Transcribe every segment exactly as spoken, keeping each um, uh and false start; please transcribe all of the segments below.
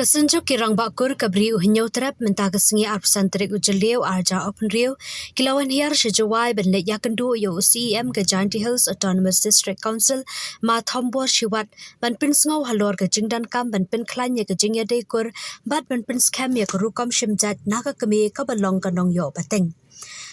Ka Synjuk ki Rangbah Kur ka Bri u Hynñiewtrep mynta ka sngi arphew san tarik u Jylliew arhajar arphew hynriew ki la wan hiar sha Jowai ban leit ïakynduh ïa u C E M ka Jaintia Hills Autonomous District Council, Ma Thombor Shiwat, ban pynsngew halor ka jingdonkam ban pynkhlaiñ ïa ka jingïadei kur bad ban pynskhem ïa ka rukom shim jait na ka kmie kaba long ka nongïoh pateng.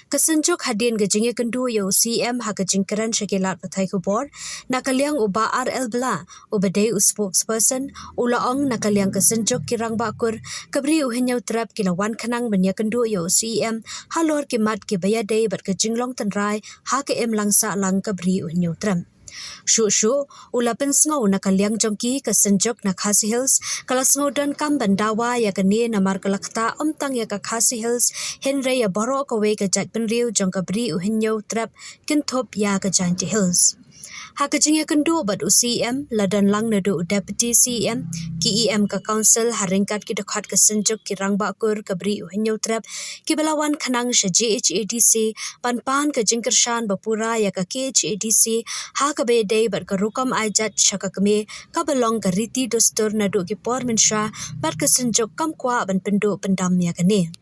Ka Synjuk hadien ka jingïakynduh ïa u C E M ha ka jingkren sha ki lad pathai khubor, na ka liang u Bah R L Blah, uba dei u spokesperson, u la ong na ka liang ka Synjuk ki Rangbah Kur ka Bri u Hynñiewtrep ki la wan khnang ban ïakynduh ïa u C E M halor ki mat kiba ïadei bad ka jinglong tynrai ha ka imlang sahlang ka Bri u Hynñiewtrep. Shuh shuh, u la pynsngew na ka liang jong ki, ka Synjuk na Khasi Hills ka la sngewdonkam ban dawa ïa kane namar ka la ktah ym tang ïa ka Khasi Hills hynrei ïa baroh kawei ka jaitbynriew jong ka Bri u Hynñiewtrep kynthup ïa ka Jaintia Hills. Ha ka jingïakynduh bad u C E M la don lang naduh u Deputy C E M, ki E M ka Council ha ryngkat ki dkhot ka Synjuk ki Rangbah Kur ka Bri u Hynñiewtrep kiba la wan khnang sha J H A D C ban pan ka jingkyrshan ba pura ïa ka K H A D C ha kaba ïadei bad ka rukom ai jait sha ka kmie kaba long ka riti dustur naduh ki por mynshuwa bad ka Synjuk kam kwah ban pynduh pyndam ïa kane.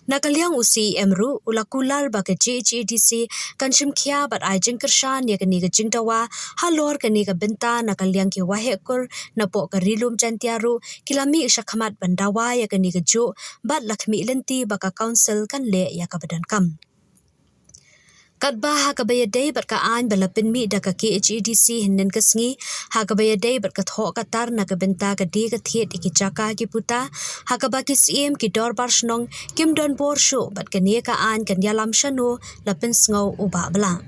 Na ka liang u C E M ruh u la kular ba ka J H A D C kan shim khia bad ai jingkyrshan ïa kane ka jingdawa halor kane ka bynta na ka liang ki Waheh Kur napoh ka Ri Lum Jaintia ruh ki la mih shakhmat ban dawa ïa kane kajuh bad la khmih lynti ba ka Council kan leh ïa kaba donkam. Katba ha kaba ïadei bad ka aiñ ba la pynmih da ka K H A D C hynnin ka sngi ha kaba ïadei bad ka thoh ka tar na ka bynta ka die ka thied ïa ki jaka ki puta, ha kaba ki Syiem ki dorbar shnong kim don bor shuh bad kane ka aiñ kan ïalam shano, la pynsngew u Bah Blah.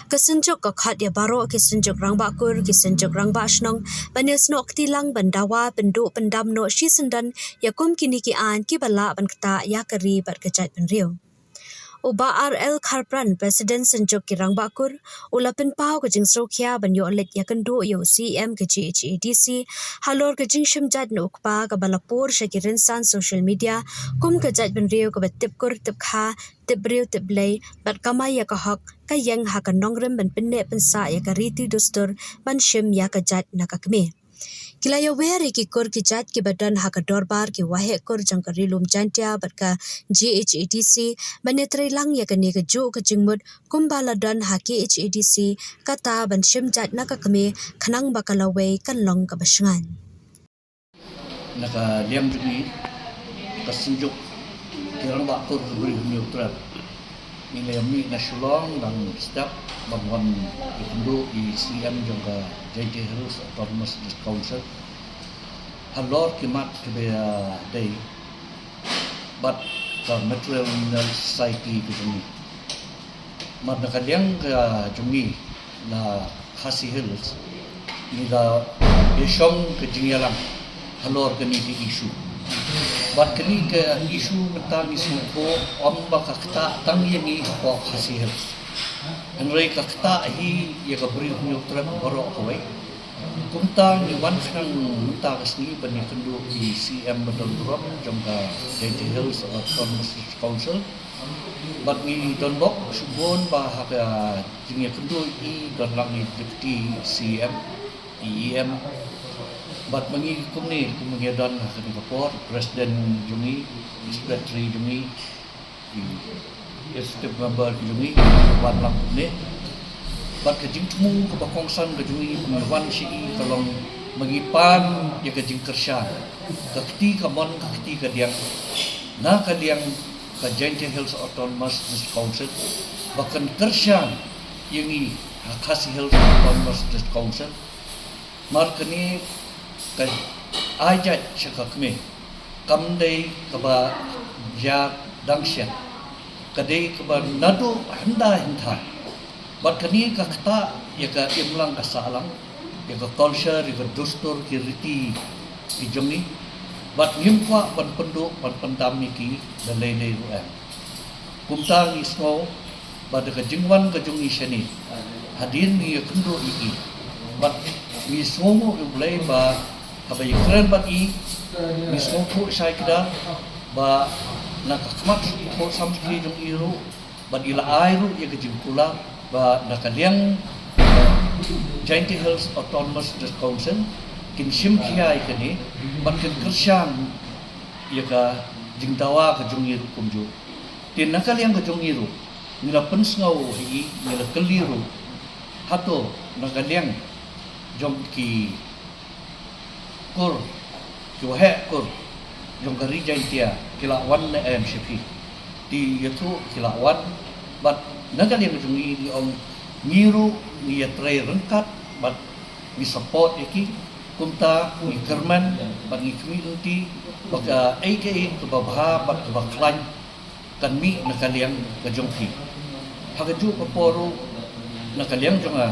Ka Synjuk ka khot ïa baroh ki Synjuk Rangbah Kur, ki Synjuk Rangbah Shnong ban ïasnoh kti lang ban dawa pynduh pyndam noh shisyndon ïa kum kine ki aiñ kiba lah ban ktah ïa ka ri bad ka jaitbynriew. U Bah R L Kharpran, President Synjuk ki Rangbah Kur, u la pynpaw ka jingsngewkhia ban ïoh leit ïakynduh ïa u C E M ka J H A D C halor ka jingshim jait na u kpa kaba la pur sha ki rynsan social media kum ka jaitbynriew kaba tip kur tip kha, tip briew tip Blei bad kamai ïa ka hok ka ïeng ha ka nongrim ban pynneh pynsah ïa ka riti dustur ban shim ïa ka jait na ka kmie. Ki la ïawer ïa ki kur ki jait kiba don ha ka dorbar ki Waheh Kur jong ka Ri Lum Jaintia bad ka J H A D C ban ïatrei lang ïa kane kajuh ka jingmut kumba la don ha K H A D C kata ban shim jait na ka kmie khnang ba ka lawei kan long kaba shngaiñ. Na ka liang jong ngi ka Synjuk ki Rangbah Kur ka Bri u Hynñiewtrep, ngi la mih na Shillong dang step ban wan ïakynduh ïa u C E M jong ka Jaintia Hills Autonomous District Council halor ki mat kiba ïadei bad ka Matrilineal Society ka jong ngi. Bad na ka liang ka jong ngi na Khasi Hills ngi la ïashong ka jingïalang halor kane ka issue. Bad kane ka issue mynta ngi sngewthuh ym ba ka ktah tang ïa ngi hapoh Khasi Hills, hynrei ka ktah hi ïa ka Bri u Hynñiewtrep baroh kawei. Kumta ngi wan khnang mynta ka sngi ban ïakynduh ïa u C E M ba don burom jong ka Jaintia Hills Autonomous Council. Bad ngi don bok shibun ba ha ka jingïakynduh i don lang i Deputy C E M, i E M. Bad ma ngi kumne, kumba ngi don ha kane ka por, President jong ngi, i Secretary jong ngi, i Executive Member ki jong ngi, wan lang kumne. Bad ka jingthmu kaba kongsan ka jong ngi ba ngi wan sha i ka long ba ngi pan ïa ka jingkyrshan, ka kti kamon ka kti kadiang na ka liang ka Jaintia Hills Autonomous District Council ba kan kyrshan ïa ngi ha Khasi Hills Autonomous District Council. Mar kane ka ai jait sha ka kmie kam dei kaba jia dang shen, ka dei kaba naduh hynda hynda. Bad kane ka ktah ïa ka imlang ka sahlang, ïa ka culture, ïa ka dustur, ki riti ki jong ngi. Bad ngim kwah ban pynduh ban pyndam ïa ki da lei lei ruh em. Kumta ngi sngew ba da ka jingwan ka jong ngi shane, hadien ngi ïakynduh ïa i, bad ngi sngewnguh ïa U Blei ba haba ïakren bad i, ngi sngewthuh shai kdar ba na ka khmat sngewthuh samskreh jong i ruh, bad i la ai ruh ïa ka jingkular ba na ka liang Jaintia Hills Autonomous District Council Kin shim khia ïa kane bad kin kyrshan ïa ka jingdawa ka jong ngi ruh kumjuh. Te na ka liang ka jong ngi ruh ngi la pynsngew ha i, ngi la kylli ruh, hato na ka liang jong ki kur, ki waheh kur jong ka Ri Jaintia ki la wan ne em sha phi? Te ïathuh ki la wan, bad na ka liang ka jong ngi ngi ong ngi ruh ngi ïatrei ryngkat bad ngi support ïa ki. Kumta ngi kyrmen bad ngi khmih lynti ba kaei kaei kaba bha bad kaba khlaiñ kan mih na ka liang ka jong phi. Ha kajuh ka por ruh na ka liang jong nga,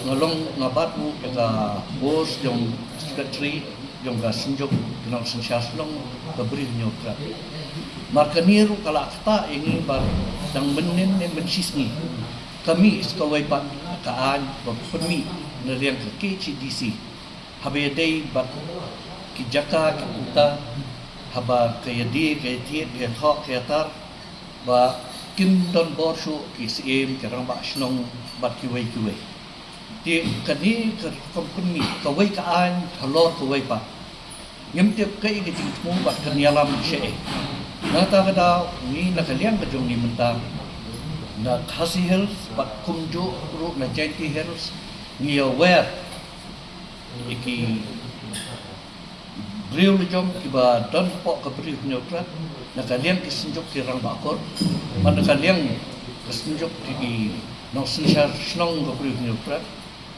nga long, nga bat ruh ïa ka post jong secretary jong ka Synjuk ki Nongsynshar Shnong ka Bri Hynñiewtrep. Mar kane ruh ka la ktah ïa ngi ba dang mynnin ne mynshisngi ka mih sa kawei pat ka aiñ ba pynmih na liang ka K H A D C haba ïadei bad ki jaka ki kumta, haba ka ïadie ka ïathied ka ïathoh ka ïatar ba kin don bor shuh ki syiem, ki rangbah shnong bad kiwei kiwei. Te kane ka rukom pynmih kawei ka aiñ halor kawei pat, ngim tip kaei ka jingthmu bad kan ïalam shaei. Nangta ka daw ngi na ka liang ka jong ngi mynta na Khasi Hills bad kumjuh ruh na Jaintia Hills ngi aware ïa ki briew la jong kiba don hapoh ka Bri Hynñiewtrep, na ka liang ki Synjuk ki Rangbah Kur bad na ka liang ka Synjuk ki Nongsynshar Shnong ka Bri Hynñiewtrep,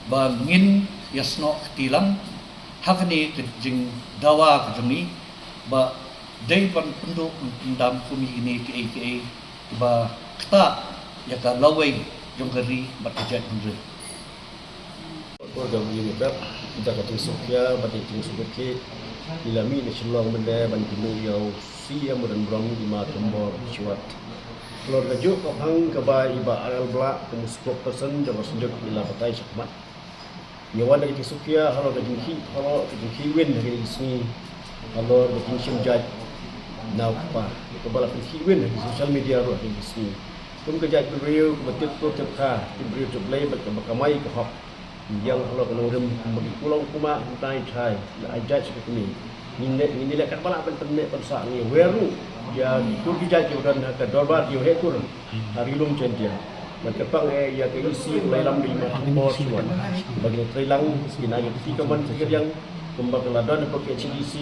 ba ngin ïasnoh kti lang ha kane ka jingdawa ka jong ngi ba dei ban pynduh ban pyndam kum ïa kine kiei kiei kiba ktah ïa ka lawei jong ka ri bad ka jaitbynriew. Por ka Bri Hynñiewtrep da ka jingsngewkhia bad ka jingsngewkhia ngi la mih na Shillong mynne ban kynduh ïa u C M u Donbrom, i Ma Thombor Shiwat. Halor kajuh ka phang kaba i Bah R L Blah kum u spokesperson jong ka Synjuk i la batai shakhmat. Ngi wan da ka jingsngewkhia halor ka jingkhih, halor ka jingkhih win ha kine ki sngi halor ka jingshim jait na u kpa kaba la pynkhih win ha ki social media ruh ha kine ki sngi. Kum ka jaitbynriew kaba tip tur tip kha, tip briew tip Blei bad kaba kamai ka hok, ngi ïeng halor ka nongrim kumba ki kulong kumba hynrei thai la ai jait sha ka kmie. Ngin leh, ngin leh katba lah ban pynneh pynsah, ngi wer ruh ïa ki kur ki jait kiba don ha ka dorbar ki waheh kur ha Ri Lum Jaintia. Bad kyrpang eh ïa ka E C u la ïalam da i Ma Thombor Shiwat ba kin trei lang, kin ai ka kti kamon kti kadiang kumba ka la don hapoh K H A D C,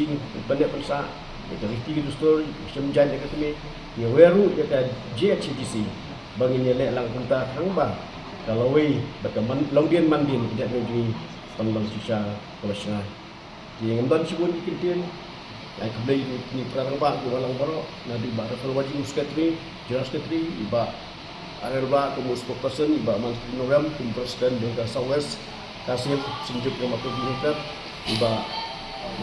pynneh pynsah ïa ka riti ka dustur, shim jait ïa ka kmie. Ngi wer ruh ïa ka J H A D C ba ngin ïaleh lang kumta khnang ba ka lawei bad ka man, longdien mandien ka jaitbynriew jong ngi kan long shisha kaba shngaiñ. Te ngam don shibun ki kyntien. Ai khublei ïa ki para rangbah kiba lang baroh, naduh i Bah Raphael Wajing u secretary, general secretary, i Bah R L Blah kum u spokesperson, i Bah Mansri Nongrum kum president jong ka South West Khasi Hills Synjuk jong ka Bri Hynñiewtrep, i Bah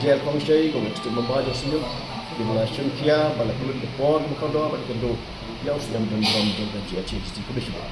J L Khongshei kum executive member jong Synjuk, kiba la shim khia ba la pynlut ka por kaba kordor ban kynduh ïa u C M Donbrom jong ka J H A D C. Khublei shibun.